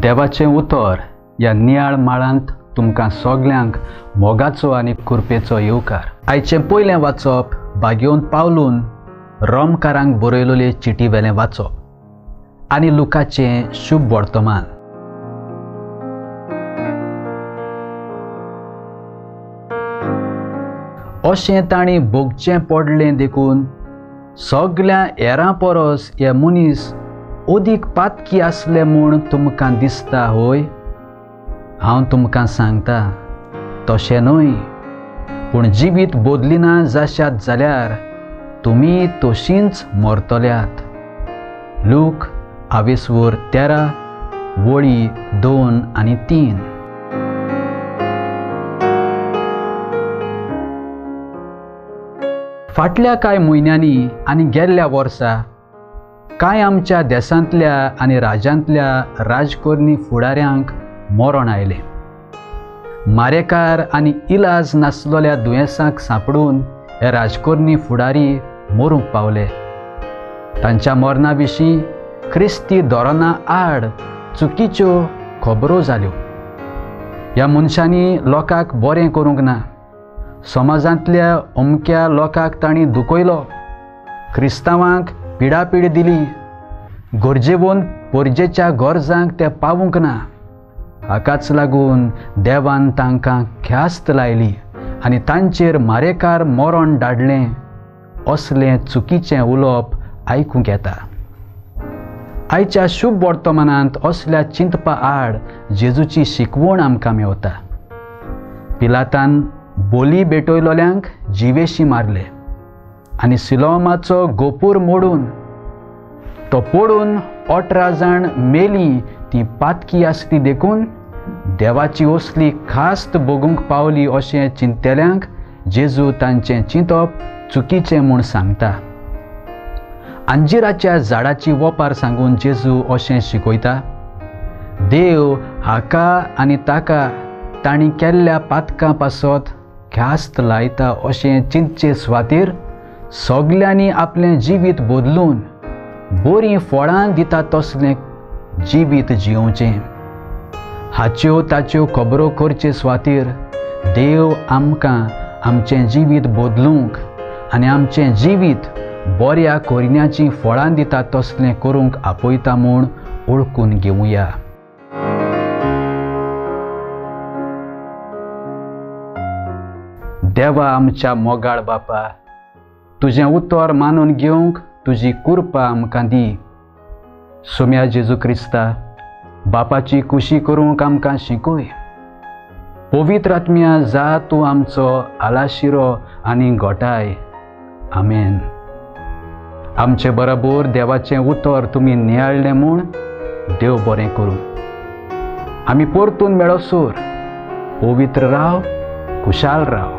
देवाचें उतर ह्या नियाळ माळांत तुमकां सगल्यांक मोगाचो आनी कृपेचो येवकार. आयचें पयलें वाचप बागेवन पावलून रोमकारांक बरयलेले चिटी वेलें वाचप आनी लुकाचें शुभ वर्तमान. अशें तांणी भोगचें पडलें देखून सगल्या हेरां परस हे मनीस अदीक पातकी आसले म्हूण तुमकां दिसता होय? हांव तुमकां सांगता तशें न्हय, पूण जिवीत बदलिना जाशात जाल्यार तुमी तशींच मरतल्यात. लूक आवेसवर 13 वळी 2 आनी 3. फाटल्या कांय म्हयन्यांनी आनी गेल्ल्या वर्सा कांय आमच्या देशांतल्या आनी राज्यांतल्या राजकारणी फुडाऱ्यांक मरण आयलें. मारेकार आनी इलाज नासलेल्या दुयेंसाक सांपडून हे राजकारणी फुडारी मरूंक पावले. तांच्या मरणा विशीं क्रिस्ती धोरणां आड चुकीच्यो खबरो जाल्यो. ह्या मनशांनी लोकांक बरें करूंक ना, समाजांतल्या अमक्या लोकांक तांणी दुखयलो, क्रिस्तांवांक पिडापीड दिली, गरजेवन परजेच्या गरजांक ते पावूंक ना. हाकाच लागून देवान तांकां ख्यास्त लायली आनी तांचेर मारेकार मरण धाडलें. असलें चुकीचें उलोवप आयकूंक येता. आयच्या शुभ वर्तमानांत असल्या चिंतपा आड जेजूची शिकवण आमकां मेवता. पिलातान बोली भेटयलोल्यांक जिवेशी मारले आनी सिलोमाचो गोपूर मोडून तो पडून 18 जाण मेली. ती पातकी आसली देखून देवाची असली खास्त भोगूंक पावली अशें चिंतल्यांक जेजू तांचें चिंतप चुकीचें म्हूण सांगता. अंजिराच्या झाडाची वपार सांगून जेजू अशें शिकयता, देव हाका आनी ताका तांणी केल्ल्या पातकां पासत ख्यास्त लायता अशें चिंतचे सुवातेर सगल्यांनी आपलें जिवीत बदलून बरीं फळां दिता तसलें जिवीत जियोवचें. हाच्यो ताच्यो खबरो करचे सुवातेर देव आमकां आमचें जिवीत बदलूंक आनी आमचें जिवीत बऱ्या कोरण्याचीं फळां दिता तसलें करूंक आपयता म्हूण ओळखून घेवया. देवा आमच्या मोगाळ बापा, तुजें उतर मानून घेवंक तुजी कृपा आमकां दी. सोम्या जेजू क्रिस्ता, बापाची कुशी करूंक आमकां शिकय. पवित्र आत्म्या जा तूं आमचो आलाशिरो आनी गोठाय. आमेन. आमचे बरोबर देवाचें उतर तुमी नियाळ्ळें म्हूण देव बरें करूं. आमी परतून मेळोसर पवित्र राव, खुशाल राव.